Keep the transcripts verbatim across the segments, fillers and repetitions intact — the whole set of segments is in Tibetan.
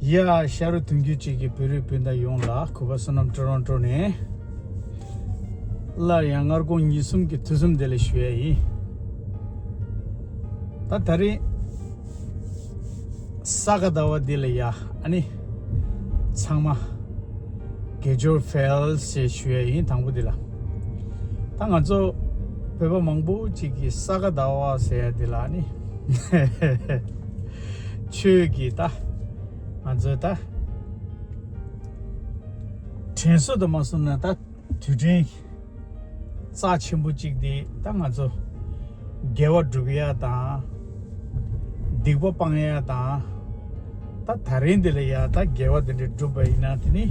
ཡ། ཤ་རུ་དུང་རྒྱུད་གཅིག་གི་བོད་རིགས་སྤུན་ཟླ་ཡོངས་ལ་གུས་པ་བསོད་ནམས་ཊོ་རོན་ཊོ་ནས། སླར་ཡང་སྔར་དགོང་ཉིན་གསུམ་གྱི་དུས་གསུམ་བདེ་ལེགས་ཞུ་ཡ་ཡིན། ད་ད་རིང་ས་ག་ཟླ་བ་འདི་ལ་ཡ་ཨ་ནི་ཚང་མ་དགེ་སྦྱོར་འཕེལ་ཞེས་ཞུ་ཡ་ཡིན། དང་པོ་འདི་ལ། ད་ང་ཚོ་བོད་པ་མང་པོ་ཅིག་གིས་ས་ག་ཟླ་བ་ཟེར་ཡ་འདི་ལ་ཨ་ནི་ཆོས་ཀྱི་ད་ང་ཚོ་ད་དྲན་གསོ་དུ་མ་སོང་ན་ད་དུས་དྲན་རྩ་ཆེན་པོ་གཅིག་དེ་ད་ང་ཚོ་དགེ་བ་སྒྲུབ་ཡ་དང་། སྡིག་པ་སྤང་ཡ་དང་། ད་ད་རིང་འདི་ལ་ཡ་ད་དགེ་བ་དེ་འདྲ་བསྒྲུབས་པ་ཡིན་ན་དེ་ནི་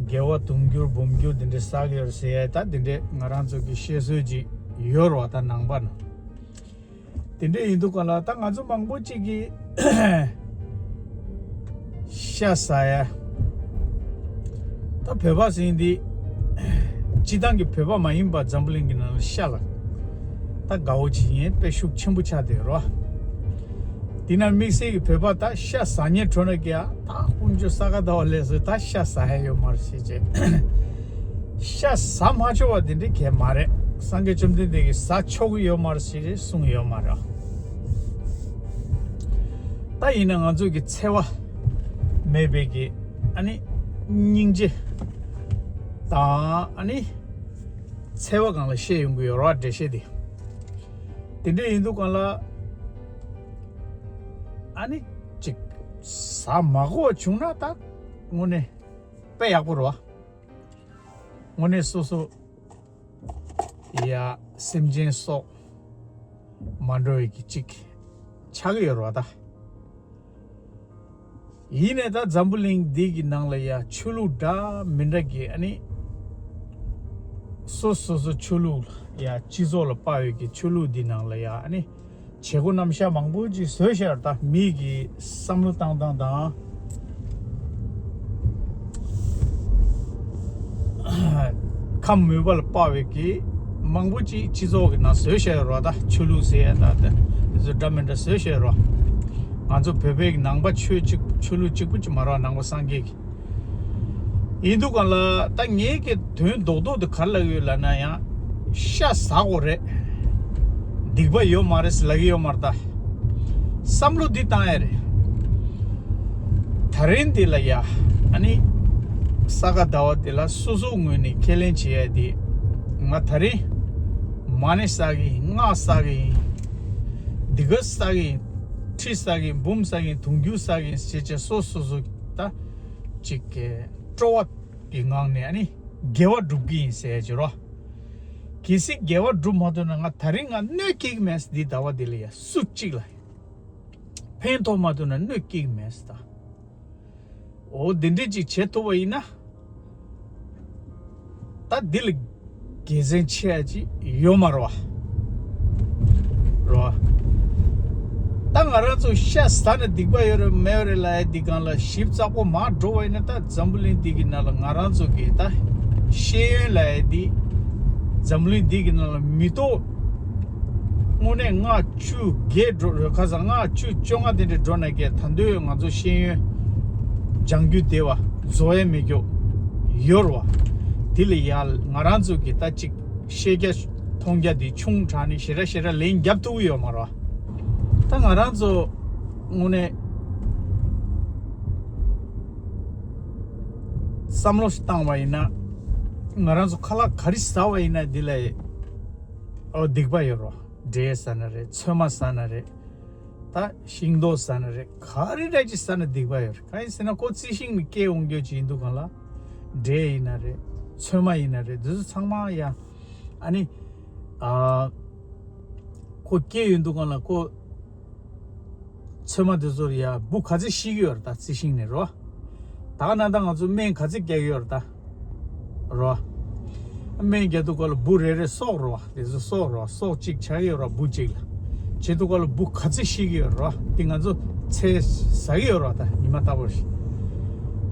དགེ་བ་དུང་འགྱུར་འབུམ་འགྱུར་དེ་འདྲ་བསགས་ཡོད་ཟེར་ཡ་ད་དེ་འདྲ་ང་རང་ཚོ་གི་བཤད་སྲོལ་ཅིག་ཡོད་རེད་བ། ད་ནང་པ་ན། དེ་འདྲ་ཡིན་དུས་ག་ལ་ད་ང་ཚོ་མང་པོ་ཅིག་གིས་ཤ་ཟ་ཡ། ད་བོད་པ་ཟེར་འདི་སྤྱི་བཏང་གི་བོད་པ་མ་ཡིན་པ་འཛམ་བུ་གླིང་གི་ནང་ལ་ཤ་ལ་ད་དགའ་བོ་བྱེད་མཁན་དཔེ་ཤུགས་ཆེན་པོ་ཆགས་བསྡད་ཡོད་རེད་བ། དེ་ན་དམིགས་བསལ་གྱི་བོད་པ་ད་ཤ་ཟ་མཁན་འགྲོ་ན་ཀྱ་ད་དཀོན་མཆོག་ས་ག་ཟླ་བ་སླེབས་སོང་། ད་ཤ་ཟ་ཡ་ཡོད་མ་རེད་ཟེར་བྱས། ཤ་ཟ་མ་ཆོག་པ་དེ་འདྲ་གས་མ་རེད། སངས་རྒྱས་བཅོམ་ལྡན་འདས་ཀྱིས་ཟ་ཆོག་གི་ཡོད་མ་རེད་ཟེར་གསུངས་ཡོད་མ་རེད། ད་ཡིན་ན་ང་ཚོ་གི་འཚེ་བ་མེད་པའི་གི་ཨ་ནི་སྙིང་རྗེ་དང་ཨ་ནི་འཚེ་བ་སྒང་ལ་བཤད་ཡོང་གི་ཡོད་རེད་བ། འགྲེལ་བཤད་དེ་དེ་འདྲ་ཡིན་དུས་སྒང་ལ་ཨ་ནི་ཅིག་ཟ་མ་དགོས་བྱུང་ན་ད་དངོས་གནས་དཔེ་ཡག་པོ་རེད་བ། དངོས་གནས་སོ་སོ་ཡ་སེམས་ཅན་སྲོག་མ་འགྲོ་བའི་གི་ཅིག་ཆགས་ཀྱི་ཡོད་རེད་བ་ད། ཡིན་ནའི་ད་འཛམ་བུ་གླིང་འདི་གི་ནང་ལ་ཡ་ཆོས་ལུགས་འདྲ་མི་འདྲ་གི་ཨ་ནི་སོ་སོ་སོ་ཆོས་ལུགས་ཡ་སྤྱི་ཚོགས་ལ་དཔག་པའི་གི་ཆོས་ལུགས་འདི་ནང་ལ་ཡ་ཨ་ནི་བྱེད་སྒོ་རྣམ་གཞག་མང་པོ་ཅིག་བཟོས་བཞག་ད། མི་གི་བསམ་བློ་བཏང་སྟངས་དང་། ཁམས་མོས་པ་ལ་དཔག་པའི་གི་མང་པོ་ཅིག་སྤྱི་ཚོགས་ཀྱི་ནང་བཟོས་བཞག་ཡོད་རེད་བ། ད་ཆོས་ལུགས་ཟེར་ཡ་ད་ད་དེ་ཚོ་འདྲ་མི་འདྲ་བཟོས་བཞག་ཡོད་རེད་བ། ང་ཚོ་བོད་པའི་གི་ནང་པ་ཆོས་གཅིག་ཆོས་ལུགས་གཅིག་པུ་ཅིག་མ་རེད་བ། ནང་པ་སངས་རྒྱས་ཀྱི། ཡིན་དུས་ག་ལ་ད་ངའི་གི་དོན་རྡོག་རྡོག་ཏུ་ག་རེ་ལབ་ཡོད་ལབ་ན་ཡང་ཤ་ཟ་དགོས་རེད། སྡིག་པ་ཡོད་མ་རེད་ཟེར་ལབ་ཀྱི་ཡོད་མ་རེད་ད། བསམ་བློ་འདི་བཏང་ཡ་རེད། ད་རིང་འདི་ལ་ཡ་ཨ་ནི་ས་ག་ཟླ་བ་འདི་ལ་སོ་སོའི་ངོས་ནས་ཁས་ལེན་བྱེད་ཡ་འདི་ང་ད་རིང་མ་ཎི་བསགས་ཀྱི་ཡིན། སྔགས་བསགས་ཀྱི་ཡིན། འདི་ག་བསགས་ཀྱི་ཡིན། ཁྲི་བསགས་ཀྱི་ཡིན། འབུམ་བསགས་ཀྱི་ཡིན། དུང་འགྱུར་བསགས་ཀྱི་ཡིན་ཟེར་བྱས་སོ་སོ་སོ་ད་ཅིག་གི་སྤྲོ་བ་གི་ངང་ནས་ཨ་ནི་དགེ་བ་སྒྲུབ་ཀྱི་ཡིན་ཟེར་གྱི་རོ། གལ་སྲིད་དགེ་བ་སྒྲུབ་མ་ཐུབ་ན་ང་ད་རིང་ང་གནོད་སྐྱེལ་གྱི་མེད། འདི་ཟླ་བ་འདི་ལ་ཡ་སུ་གཅིག་ལ་ཕན་ཐོགས་མ་ཐུབ་ན་གནོད་སྐྱེལ་གྱི་མེད་ད། འོ་འདི་འདྲས་ཅིག་བྱེད་ཐུབ་པ་ཡིན་ན། ད་འདི་ལ་དགེ་མཚན་ཆེ་ཡ་ཅིག་ཡོད་མ་རེད་བ། རེད་བ། ད་ང་རང་ཚོ་ཤ་ཟ་ན་སྡིག་པ་ཡོད་རེད་མེད་རེད་ལབ་ཡ་འདི་སྒང་ལ་ཞིབ་ཚགས་པོ་མར་འགྲོ་བ་ཡིན་ན། ད་འཛམ་བུ་གླིང་འདི་གི་ནང་ལ་ང་རང་ཚོ་གི་ད་ཤེས་ཡོན་ལབ་ཡ་འདི་འཛམ་བུ་གླིང་འདི་གི་ནང་ལ་མི་ཐོག་དངོས་གནས་ལྔ་བཅུ་བརྒལ་འགྲོ་རེད། ཁ་སང་ལྔ་བཅུ་བཅོ་ལྔ་དེ་འདྲ་འགྲོ་ན་ཀྱི་ད་དུང་ང་ཚོ་ཤེས་ཡོན་སྦྱང་རྒྱུ་དེ་བ་རྫོགས་ཡ་མེད་རྒྱུ་ཡོད་རེད་བ། དེ་ལ་ཡ་ང་རང་ཚོ་གི་ད་ཅིག་ཤེས་རྒྱ་མཐོང་རྒྱ་དེ་ཆུང་དྲགས་ནས་ཞེ་དྲག་ཞེ་དྲག་ལན་རྒྱབ་ཐུབ་ཀྱི་ཡོད་མ་རེད་བ། ད་ང་རང་ཚོ་དངོས་གནས་བསམ་བློ་ཞིག་བཏང་བ་ཡིན་ན། ང་རང་ཚོ་ཁ་ལག་ག་རེ་ཟ་བ་ཡིན་ན་འདི་ལ་ཨོ་སྡིག་པ་ཡོད་རེད་བ། འབྲས་ཟ་ན་རེད། ཚོད་མ་ཟ་ན་རེད། ད་ཤིང་ཏོག་ཟ་ན་རེད། ག་རེ་འདྲ་ཅིག་ཟ་ན་སྡིག་པ་ཡོད་རེད། གང་ཡིན་ཟེར་ན་ཁོ་རྩི་ཤིང་ནས་སྐྱེ་འོང་རྒྱུ་ཅིག་ཡིན་དུས་སྒང་ལ། འབྲས་ཡིན་ན་རེད། ཚོད་མ་ཡིན་ན་རེད། འདི་ཚོ་ཚང་མ་ཡང་ཨ་ནི་ཨ་ཁོ་སྐྱེ་ཡོང་དུས་སྒང་ལ་ཁོ་ཚོད་མ་དེ་ཚོར་ཡ་འབུ་ག་ཚད་ཤི་གི་ཡོད་རེད། ད་རྩི་ཤིང་ནས་རོ། ད་ག་ན་ད་ང་ཚོ་སྨན་ག་ཚད་རྒྱག་གི་ཡོད་རེད་ད། རོ། སྨན་རྒྱག་དུས་སྐབས་ལ་འབུ་རེ་རེ་སྲོག་རོ། དེ་ཚོ་སྲོག་རོ། སྲོག་གཅིག་ཆགས་ཀྱི་ཡོད་རོ། འབུ་གཅིག་ལ། བྱེད་དུས་སྐབས་ལ་འབུ་ག་ཚད་ཤི་གི་ཡོད་རོ། དེ་ང་ཚོ་ཚེ་ཟ་གི་ཡོད་རོ། ད་ཉི་མ་ལྟ་བུར་ཞིག་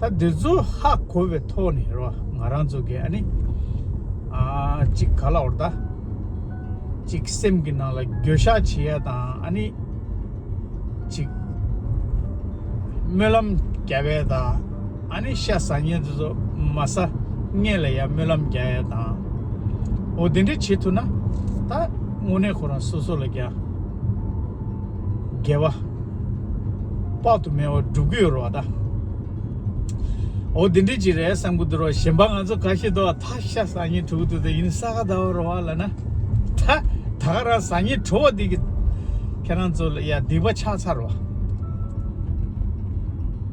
ད་དེ་ཚོ་ཧ་གོ་བའི་ཐོག་ནས་རོ། ང་རང་ཚོ་གི་ཨ་ནི་ཨ་གཅིག་ག་ལ་བར་ད་གཅིག་སེམས་ཀྱི་ནང་ལ་འགྱོད་བཤགས་བྱེད་ཡ་དང་། ཨ་ནི་གཅིག་ སྨོན་ལམ་རྒྱབ་པ་དང་། ཨ་ནི་ཤ་ཟ་མཁན་དེ་ཚོ་མ་ཟ་མཁན་ལ་ཡང་སྨོན་ལམ་རྒྱག་ཡ་དང་། འོ་དེ་འདྲ་བྱེད་ཐུབ་ན་ད་དངོས་གནས་ཁོ་རང་སོ་སོ་ལ་ཀྱང་དགེ་བ་དཔག་ཏུ་མེད་པ་སྒྲུབ་ཀྱི་ཡོད་རེད་བ་ད། འོ་དེ་འདྲ་ཅིག་རེད་བསམ་གྱི་འདུག་རོ། གཞན་པ་ང་ཚོ་ག་ཤེད་དོ། ད་ཤ་ཟ་མཁན་གྲོགས་འདུག་ད་ཡིན་ས་ག་ཟླ་བ་རོ་བ་ལ་ན། ད་ད་ག་རང་ཟ་མཁན་གྲོགས་པོ་འདི་གི་ཁྱེད་རང་ཚོ་ལ་ཡ་སྡིག་པ་ཆགས་ཚར་བ་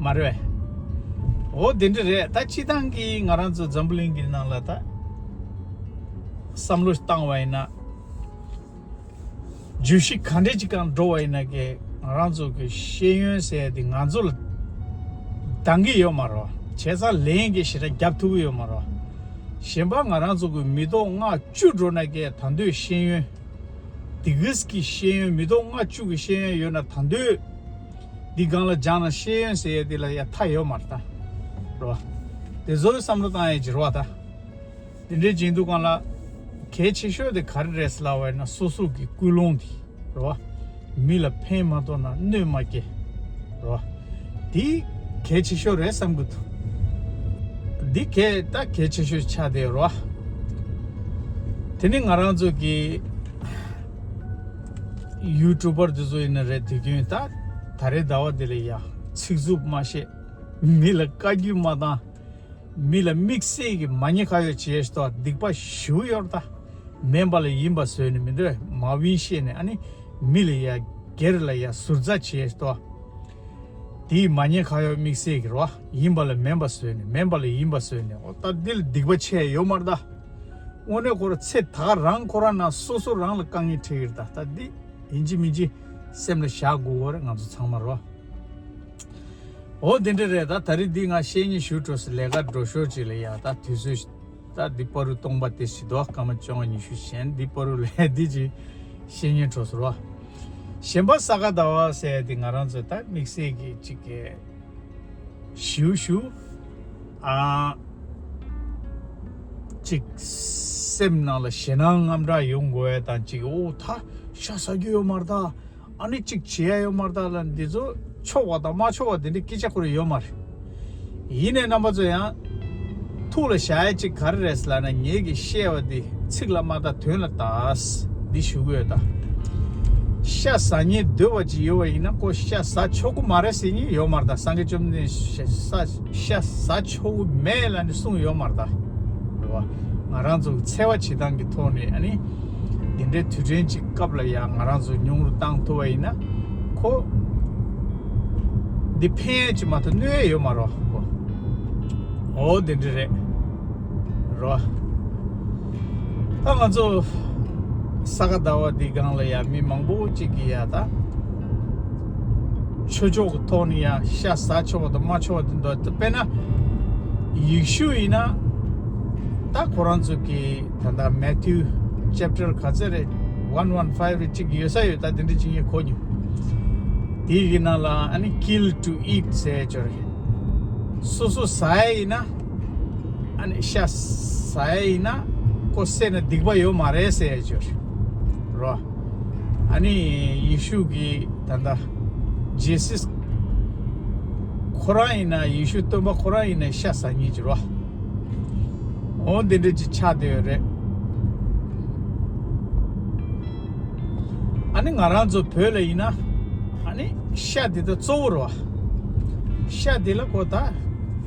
མ་རེད་བས། འོ་དེ་འདྲ་རེད། ད་སྤྱི་བཏང་གི་ང་རང་ཚོ་འཛམ་བུ་གླིང་གི་ནང་ལ་ད་བསམ་བློ་བཏང་བ་ཡིན་ན། བརྗོད་གཞི་ག་འདྲ་ཅིག་སྒང་འགྲོ་བ་ཡིན་ན་ཀྱེ་ང་རང་ཚོ་གི་ཤེས་ཡོན་ཟེར་ཡ་དེ་ང་ཚོ་ལ་འདང་གི་ཡོད་མ་རེད། བྱས་ཙང་ལན་གྱི་ཞེ་དྲག་རྒྱབ་ཐུབ་ཀྱི་ཡོད་མ་རེད། གཞན་པ་ང་རང་ཚོ་གི་མི་ཐོག་ལྔ་བཅུ་འགྲོ་ན་ཀྱེ་ད་འདོད་ཤེས་ཡོན་དེ་གིས་ཀྱི་ཤེས་ཡོན་མི་ཐོག་ལྔ་བཅུ་གི་ཤེས་ཡོན་ཡོད་ན་ད་འདོད་འདི་སྒང་ལ་སྦྱངས་ན་ཤེས་ཡོན་ཟེར་ཡ་དེ་ལ་ཡ་མཐའ་ཡོད་མ་རེད་ད། རེད་བ། དེ་ཚོ་བསམ་བློ་བཏང་ཡ་ཅིག་རེད་བ་ད། དེ་འདྲའི་བྱེད་དུས་སྒང་ལ་གལ་ཆེ་ཤོས་དེ་ག་རེ་རེད་ཟེར་ལབ་པ་ཡིན་ན་སོ་སོ་གི་ཀུན་སློང་དེ་རེད་བ། མི་ལ་ཕན་མ་ཐོགས་ན་གནོད་མ་སྐྱེལ་རེད་བ། དེ་གལ་ཆེ་ཤོས་རེད་བསམ་གི་འདུག་འདི་གལ་ད་གལ་ཆེ་ཤོས་ཆགས་བསྡད་ཡོད་རེད་བ། དེ་ནི་ང་རང་ཚོ་གི་ཡུ་ཊུབ་པར་དེ་ཚོ་ཡིན་ན་རེད། དུས་རྒྱུན་ད་ད་རེས་ཟླ་བ་འདི་ལ་ཡ་ཚིག་རྩུབ་མ་བཤད། མི་ལ་བཀའ་བཀྱོན་མ་བཏང་། མི་ལ་དམིགས་བསལ་གྱི་མ་ཉེས་ཁ་གཡོགས་བྱས་སོ་སྡིག་པ་ཞེ་པོ་ཡོད་རེད་ད། མིན་པ་ལ་ཡིན་པ་བཟོས་ནས་མི་འདོད་མ་བིན་ཤེས་ནས་ཨ་ནི་མི་ལ་ཡ་སྒེར་ལ་ཡ་ཟུར་ཟ་བྱས་སོ། དེའི་མ་ཉེས་ཁ་གཡོགས་དམིགས་བསལ་གྱི་རེད་བ། ཡིན་པ་ལ་མིན་པ་བཟོས་ནས་མིན་པ་ལ་ཡིན་པ་བཟོས་ནས་འོ་ད་འདི་ལ་སྡིག་པ་ཆེ་ཡོད་མ་རེད་ད། དངོས་གནས་ཁོ་རང་ཚེ་ད་ག་རང་ཁོ་རང་ན་སོ་སོ་རང་ལ་དཀའ་ངལ་འཕྲད་ཀྱི་རེད་ད། ད་འདི་ཡིན་གཅིག་མིན་གཅིག་སེམས་ལ་བཞག་དགོས་པ་རེད་ང་ཚོ་ཚང་མ་རེད་བ། འོ་དེ་འདྲ་རེད་ད། ད་རེས་འདི་ང་བཤད་སྙིང་ཞུ་འགྲོ་སི་ལས་ཀ་འགྲོ་ཞོར་ཅིག་ལ་ཡ་ད་དུས་ཚོད་ད་འདི་པ་རུ་སྟོང་པ་དེ་ཞིག་འདུག་སྐར་མ་བཅོ་ལྔ་ཉི་ཤུ་གཞན་འདི་པ་རུ་ལས་འདི་ཅིག་བཤད་སྙིང་འགྲོ་སི་རོ། གཞན་པ་ས་ག་ཟླ་བ་ཟེར་ཡ་འདི་ང་རང་ཚོ་ད་དམིགས་བསལ་གྱི་ཅིག་གི་ཞུ་ཞུ་ཨ་ཅིག་སེམས་ནང་ལ་ཞེད་སྣང་དངངས་སྐྲག་ཡོང་དགོས་ཡ་དང་ཅིག་འོ་ད་ཤ་ཟ་རྒྱུ་ཡོད་མ་རེད་ད། ཨ་ནི་གཅིག་བྱེད་ཡ་ཡོད་མ་རེད་ད་ལ་འདི་ཚོ་ཆོག་པ་དང་མ་ཆོག་པ་དེ་འདྲའི་སྐད་ཆ་ཁོ་རང་ཡོད་མ་རེད། ཡིན་ནའི་རྣམ་པ་ཚོ་ཡང་ཐུགས་ལ་བཞག་ཡ་གཅིག་ག་རེ་རེད་ཟེར་ལབ་ན་ངེད་ཀྱིས་བཤད་པ་འདི་ཚིག་ལ་མ་བལྟ་དོན་ལ་བལྟ། འདི་ཞུ་གི་ཡོད་ད། ཤ་ཟ་སྙིང་འདོད་པ་ཅིག་ཡོད་པ་ཡིན་ན་ཁོ་ཤ་ཟ་ཆོག་གི་མ་རེད་ཟེར་མཁན་ཡོད་མ་རེད་ད། སངས་རྒྱས་བཅོམ་ལྡན་འདས་ཤ་ཤ་ཟ་ཆོག་གི་མེད་ལབ་ནས་གསུངས་ཡོད་མ་རེད་ད། རེད་བ། ང་རང་ཚོ་འཚེ་བ་བྱེད་སྟངས་ཀྱི་ཐོག་ནས་ཨ་ནི་འདི་འདྲའི་དུས་དྲན་གྱི་སྐབས་ལ་ཡང་ང་རང་ཚོ་ཉུང་རུ་བཏང་ཐུབ་པ་ཡིན་ན་ཁོ་འདི་ཕན་ཡས་ཅིག་མ་གཏོགས་གནོད་ཡས་ཡོད་མ་རེད་བ། འོ་འདི་འདྲ་རེད། རེད་བ། ད་ང་ཚོ་ས་ག་ཟླ་བ་འདི་སྒང་ལ་ཡང་མི་མང་པོ་ཅིག་གིས་ཡ་ད་ཆོས་ཕྱོགས་ཀྱི་ཐོག་ནས་ཡང་ཤ་ཟ་ཆོག་པ་དང་མ་ཆོག་པ་དེ་འདུག་དཔེར་ན་ཡེ་ཤུ་ཡིན་ན་ད་ཁོ་རང་ཚོ་གི་ད་ལྟ་Matthew chapter ག་ཚོད་རེད། One one five རེད་ཅིག་ཡོད་ས་ཡོད་ད་དེ་འདྲ་ཅིག་ངས་གོ་མྱོང་། དེའི་གི་ནང་ལ་ཨ་ནི་kill to eat ཟེར་ཡ་ཅིག་ཡོད་རེད། སོ་སོ་ཟ་ཡ་ཡིན་ན། ཨ་ནི་ཤ་ཟ་ཡ་ཡིན་ན་ཁོ་བསད་ན་སྡིག་པ་ཡོད་མ་རེད་ཟེར་ཡ་ཅིག་ཡོད་རེད། རོ། ཨ་ནི་ཡེ་ཤུ་གི་ད་ལྟ་ཇེ་སིས་ཁོ་རང་ཡིན་ན་ཡེ་ཤུ་སྟོན་པ་ཁོ་རང་ཡིན་ན་ཤ་ཟ་མཁན་ཅིག་རོ། འོ་འདི་འདྲ་ཅིག་ཆགས་བསྡད་ཡོད་རེད། ཨ་ནི་ང་རང་ཚོ་བོད་ལ་ཡིན་ན་ཨ་ནི་ཤ་འདི་ད་གཙོ་བོ་རེད་བ། ཤ་འདི་ལ་གོ་ད་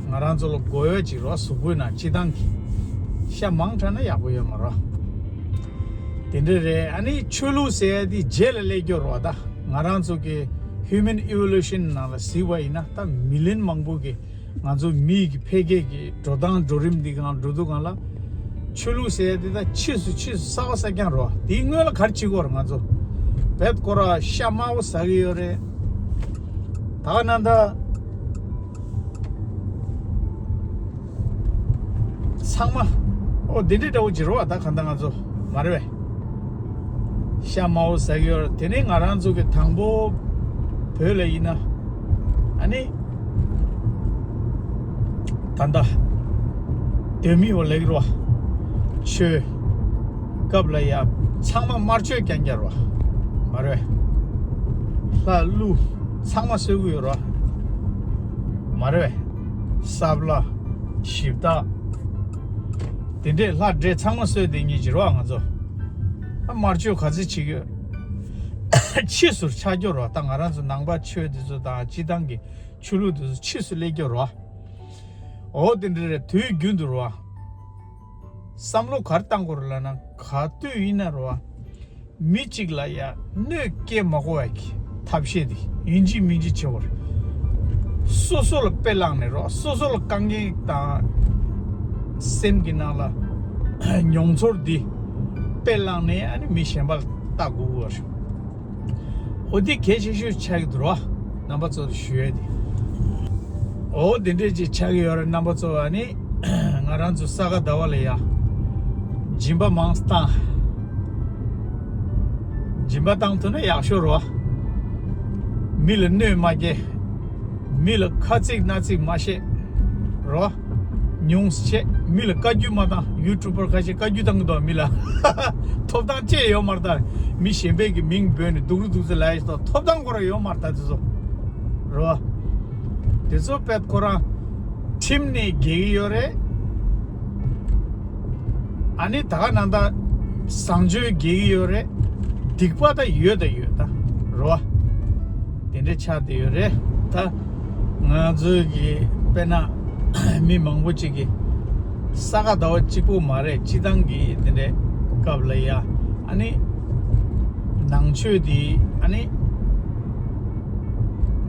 ང་རང་ཚོ་ལ་དགོས་ཡོད་ཅིག་རེད་བ། གཟུགས་པོའི་ནང་སྤྱི་བཏང་གི་ཤ་མང་དྲགས་ན་ཡག་པོ་ཡོད་མ་རེད། དེ་འདྲ་རེད། ཨ་ནི་ཆོས་ལུགས་ཟེར་ཡ་འདི་རྗེས་ལ་སླེབས་རྒྱུ་རེད་བ། ད་ང་རང་ཚོ་གི་human evolution ནང་ལ་གཟིགས་པ་ཡིན་ན་ད་མི་ལན་མང་པོ་གི་ང་ཚོ་མི་གི་འཕེལ་རྒྱས་ཀྱི་འགྲོ་སྟངས་འགྲོ་རིམ་འདི་སྒང་འགྲོ་དུས་སྒང་ལ་ཆོས་ལུགས་ཟེར་ཡ་འདི་ད་ཕྱིས་སུ་ཕྱིས་སུ་གསར་པ་གསར་རྐྱང་རེད་བ། དེའི་སྔོན་ལ་ག་རེ་བྱེད་ཀྱི་ཡོད་རེད། ང་ཚོ་བོད་ཁོ་ར་ཤ་དམར་པོ་ཟ་གི་ཡོད་རེད། ད་ག་ནང་ད་ཚང་མ་ཨོ་འདི་འདྲའི་འདྲ་བོ་ཅིག་རེད་བ། ད་ག་ད་ང་ཚོ་མ་རེད་བས། ཤ་དམར་པོ་ཟ་གི་ཡོད་རེད། དེ་ནས་ང་རང་ཚོ་གི་དང་པོ་བོད་ལ་ཡིན་ན་ཨ་ནི་ད་ལྟ་དོན་མེད་པ་ལེགས་རོ། ཆོས་སྐབས་ལ་ཡ་ཚང་མ་དམར་མཆོད་རྐྱང་རྐྱང་རོ། མ་རེད། ལྷ་ཀླུ་ཚང་མ་གསོད་གི་ཡོད་རོ། མ་རེད་པས། སྲབ་ལ། ཞིབ་ཏག་དེ་འདྲས་ལྷ་འདྲེ་ཚང་མ་གསོལ་དེ་ཉིད་ཀྱི་རོ་ང་ཚོ། ཨ་དམར་མཆོད་ག་ཚོད་བྱེད་ཀྱི་ཡོད། ཕྱིས་སུ་ཆགས་རྒྱུ་རོ། ད་ང་རང་ཚོ་ནང་པ་ཆོས་འདི་ཚོ་དང་སྤྱི་བཏང་གི་ཆོས་ལུགས་འདི་ཚོ་ཕྱིས་སུ་སླེབས་རྒྱུ་རོ། འོ་དེ་འདྲས་རེད། དུས་རྒྱུན་དུ་རོ། བསམ་བློ་ག་རེ་བཏང་དགོས་རེད་ལབ་ན། ག་དུས་ཡིན་ན་རོ། མི་གཅིག་ལ་ཡ་གནོད་སྐྱེལ་མ་དགོས་པ་གི་ཐབས་ཤེས་དེ་ཡིན་གཅིག་མིན་གཅིག་བྱེད་དགོས་རེད། སོ་སོ་ལ་དཔེ་བླངས་ནས་རོ། སོ་སོ་ལ་དཀའ་ངལ་དང་སེམས་ཀྱི་ནང་ལ་མྱོང་ཚོར་འདི་དཔེ་བླངས་ནས་ཨ་ནི་མི་གཞན་པ་ལ་ལྟ་དགོས་པ་རེད། འོ་འདི་གལ་ཆེ་ཤོས་ཆགས་ཀྱི་འདུག་རོ། རྣམ་པ་ཚོ་ལ་ཞུ་ཡས་དེ། འོ་འདི་འདྲས་ཅིག་ཆགས་ཀྱི་ཡོད་རེད། རྣམ་པ་ཚོ། ཨ་ནི་ང་རང་ཚོ་ས་ག་ཟླ་བ་ལ་ཡ་སྦྱིན་པ་མང་ཙམ་བཏང་། སྦྱིན་པ་བཏང་ཐུབ་ན་ཡག་ཤོས་རོ། མི་ལ་གནོད་མ་སྐྱེལ། མི་ལ་ཁ་ཚིག་སྣ་ཚིག་མ་བཤད་རོ། ཉུང་ཙམ་བྱས། མི་ལ་བཀའ་བཀྱོན་མ་བཏང་། ཡུ་ཊུབ་པར་ཁ་ཤས་བཀའ་བཀྱོན་བཏང་གི་འདུག་མི་ལ། ཐོབ་ཐང་ཅི་ཡང་ཡོད་མ་རེད། ད་མི་གཞན་པའི་གི་མིང་འབོད་ནས་སྡུག་རུ་སྡུག་ཚེ་ལབ་ཡ་ཞིག་དང་ཐོབ་ཐང་ཁོ་རང་ཡོད་མ་རེད། ད་དེ་ཚོ་རོ། དེ་ཚོ་དཔེ་ཁོ་རང་ཁྲིམས་ནས་འགལ་གྱི་ཡོད་རེད། ཨ་ནི་ད་ག་ནང་ད་བཟང་སྤྱོད་འགལ་གྱི་ཡོད་རེད། སྡིག་པ་ད་ཡོད་ད་ཡོད་ད་རོ། དེ་འདྲ་ཆགས་བསྡད་ཡོད་རེད། ད་ང་ཚོའི་གི་དཔེར་ན་མི་མང་པོ་ཅིག་གིས་ས་ག་ཟླ་བ་གཅིག་པོ་མ་རེད། སྤྱི་བཏང་གི་དེ་འདྲའི་སྐབས་ལ་ཡ་ཨ་ནི་ནང་ཆོས་དེ་ཨ་ནི་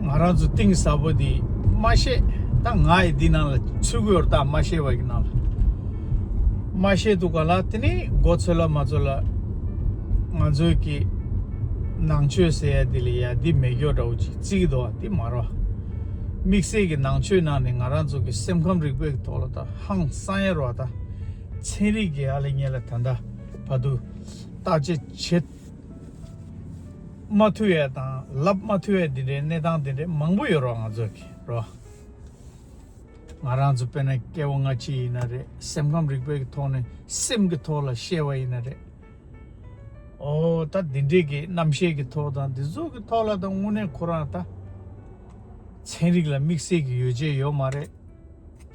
ང་རང་ཚོ་གཏིང་ཟབ་པོ་དེ་མ་ཤེས། ད་ང་ཡི་འདི་ནང་ལ་ཚུད་ཀྱི་ཡོད་རེད། ད་མ་ཤེས་པ་གི་ནང་ལ། མ་ཤེས་འདུག་ག་ལ། དེ་ནི་མགོ་ཚོས་ལ་མ་ཚོས་ལ་ང་ཚོའི་གི་ནང་ཆོས་ཟེར་ཡ་དེ་ལ་ཡ་འདི་མེད་སྐྱོ་འདྲ་བོ་ཅིག་བརྩི་གི་འདུག་བ། དེ་མ་རེད་བ། དམིགས་བསལ་གྱི་ནང་ཆོས་ནང་ནས་ང་རང་ཚོ་གི་སེམས་ཁམས་རིག་པའི་ཐོག་ལ་ད་ཧང་སང་ཡ་རེད་བ། ད་ཚན་རིག་གི་ཨ་ལེ་ཉེ་ལ་ད་ལྟ་བར་དུ་བརྟག་དཔྱད་བྱེད་མ་ཐུབ་ཡ་དང་ལབ་མ་ཐུབ་ཡ་དེ་འདྲའི་གནས་སྟངས་དེ་འདྲའི་མང་པོ་ཡོད་རེད་བ། ང་ཚོ་གི་རེད་བ། ང་རང་ཚོ་དཔེར་ན་སྐྱེ་བ་སྔ་ཕྱི་ཡིན་ན་རེད། སེམས་ཁམས་རིག་པའི་ཐོག་ནས་སེམས་ཀྱི་ཐོག་ལ་བཤད་པ་ཡིན་ན་རེད། ཨོ་ད་འདི་འདྲས་ཀྱི་རྣམ་ཤེས་ཀྱི་ཐོག་དང་འདི་ཚོ་གི་ཐོག་ལ་ད་དངོས་གནས་ཁོ་རང་ད་ཚན་རིག་ལ་དམིགས་བསལ་གྱི་ཡོ་བྱད་ཡོད་མ་རེད།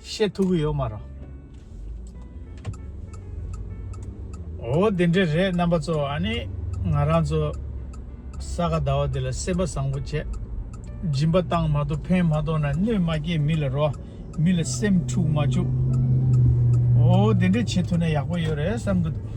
བཤད་ཐུབ་ཀྱི་ཡོད་མ་རེད། འོ་དེ་འདྲས་རེད། རྣམ་པ་ཚོ། ཨ་ནི་ང་རང་ཚོ་ས་ག་ཟླ་བ་འདི་ལ་སེམས་པ་བཟང་པོ་བྱས། སྦྱིན་པ་བཏང་མ་གཏོགས་ཕན་མ་ཐོགས་ན་གནོད་མ་སྐྱེལ། མི་ལ་རོ། མི་ལ་སེམས་འཁྲུག་མ་བཅུག་འོ་དེ་འདྲས་བྱེད་ཐུབ་ན་ཡག་པོ་ཡོད་རེད་བསམ་གི་འདུག